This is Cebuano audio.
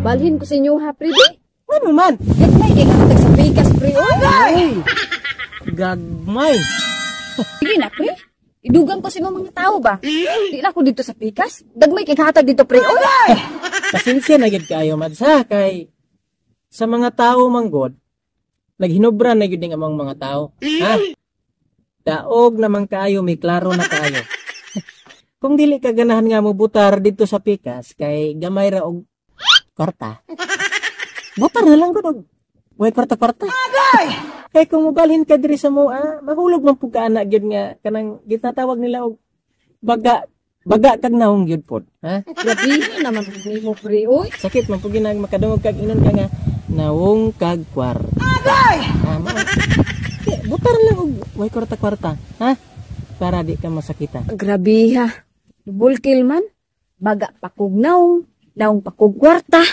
Balhin ko sa inyo ha, pre, di. Ano man? Gagmay kay hatag sa pikas, pre, oy. Ay, gagmay. Sige na, pre. Idugang ko sa imong mga tao ba? Di na ako dito sa pikas. Gagmay kay hatag dito, pre, oy. Pasensya na gyud kaayo, Mads, ha, kay sa mga tao manggod naghinobra na gyud ning among mga tao. Ha? Daog naman kaayo, may klaro na kaayo. Kung dili ka ganahan nga mo butar dito sa pikas kay gamay ra og kwarta. Butar na lang gud og way kwarta-kwarta. Kay kung mobalhin ka diri sa mo, ah, mahulog man pud ka ana gyud nga kanang gitatawag nila og baga baga kag naong gyud pod. Ha? Grabe naman nimo, pre, oy. Sakit man pud ginag makadungog kag inon ka nga nawong kag kwarta. Ah, butar lang og way kwarta-kwarta, ha? Para di ka masakitan. Grabe ha. Bulkil man. Baga pa kog naong, naong pa kog kwarta.